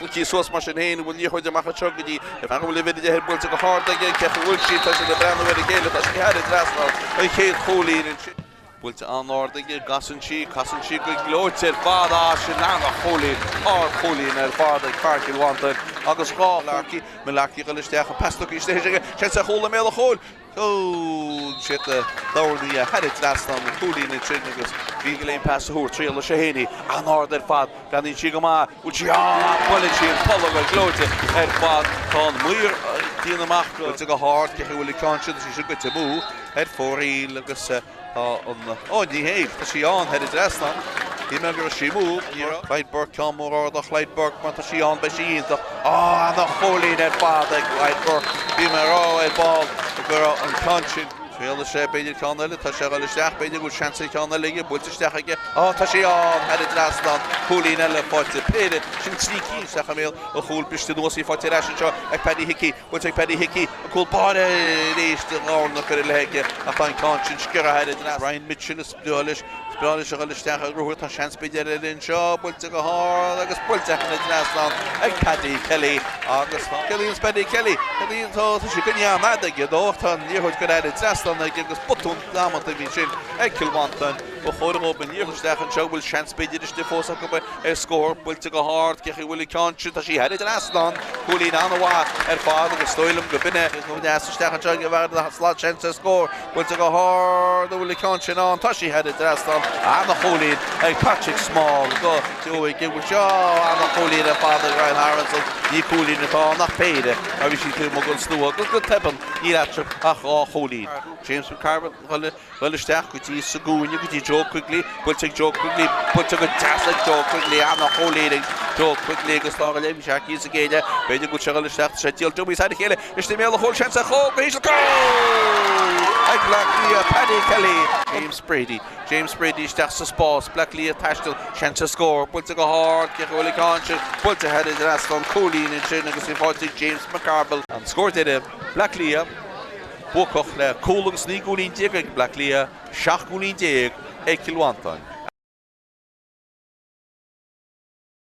Slogtha suas mar sin féin, an bhfuil liathróid amach anseo go dtí an fear a bhfuil uimhir 10 air buailte go hard aige, cé chaoi a bhfuil sí, tá siad ag breathnú ar a chéile, tá sí thar an trasnán, an chéad chúilín ansin. Buailte an-ard aige, casann sí, casann sí go gleoite ar fad, ah sin an-chúilín, ard-chúilín ar fad ag fear Chill Mhantáin agus 2 Mullarkey, Mullarkey ag dul isteach, an pas tugtha isteach aige, seans ar chúl i mbéal an chúil. Thóg siad dornaí thar an trasnán an cúilín ansin agus bhí go léim pas a thabhairt. Triailfidh sé féin í. An-ard ar fad. Breathnaíonn sí go maith. Bhfuil sí ann? Ach buaileann sí an tolg go gleoite ar fad. Tá an maor ag déanamh amach go. Buailte go hard. Cé chaoi a bhfuil an ceann sin? Tá sí sin goite amú ar fóraoil agus. Tá an, ó ní hé, tá sí ann thar an dtrasnán. Shíl mé go raibh sí amú. Ní raibh. Clyde Burke, ceann mór ard ó Chlyde Burke, má tá sí ann beidh sí iontach. Á, ana-chúilín ar fad ag Clyde Burke. Bhí mé ag rá ar ball go raibh an ceann sin. Triailfidh sé b'fhéidir ceann eile, tá sé ag dul isteach, b'fhéidir go bhfuil seans ar cheann eile aige, buailte isteach aige. Á, tá sí ann thar an dtrasnán. Cúilín eile faighte. Péire, sin 3 cinn isteach i mbéal an chúil briste anuas í faighte ar ais anseo ag Paddy Hickey. Buailte ag Paddy Hickey, an cúl báire arís de dhorn curtha i leith aige ach tá an ceann sin sciorrtha thar an trasnán. Ryan Mitchell, is breá leis, is breá leis a dhul isteach ar ruathar, tá seans b'fhéidir eile anseo, buailte go hard agus buailte thar an trasnán ag Paddy Kelly agus tá Kelly agus Paddy Kelly, Paddy tá tá sé coinnithe an-fhada aige dó ach tá an liathróid curtha thar an trasnán aige agus botún damanta a bhí ansin ag Cill Mhantáin. Ba chóir dhóibh an liathróid isteach anseo, bhfuil seans b'fhéidir istigh fós acu ar scór, buailte go hard, cé chaoi a bhfuil an ceann sin, tá sí thar an trasnán, cúilín an-mhaith ar fad agus is dóigh liom go b'in é, go deas isteach anseo ag an bhfear na slad seans ar scór, buailte go hard, an bhfuil an ceann sin ann, tá sí thar an trasnán, an-chúilín ag Patrick Small go deo ag an bhfuil seo, an-chúilín ar fad ag Ryan Harrison, ní cúilín atá ann ach péire, mar bhí sí taobh amuigh den slua agus go tobann níl eatarthu ach 2 chúilín. James McCarville, Dul isteach go dtí sa gcúinne go dtí Joe Quigley, buailte ag Joe Quigley, buailte go deas ag Joe Quigley, ana-chúilín ag Joe Quigley agus tá go léim isteach thíos ag éinne, b'fhéidir go bhfuil sé ag dul isteach, tá sé díolta uaidh thar a chéile, istigh i mbéal an chúil, seans ar chúl go híseal, cúl! Ag Bleá Cliath, Paddy Kelly. James Brady, James Brady isteach sa spás, Bleá Cliath ag taisteal, seans ar scór, buailte go hard, cé chaoi a bhfuil an ceann sin, buailte thar an trasnán, cúilín ansin agus í faighte ag James McCarville. An scór deiridh, Bleá Cliath. Buacach le cúl agus 19 gcúilín ag Bleá Cliath, 17 gcúilín ag Cill Mhantáin.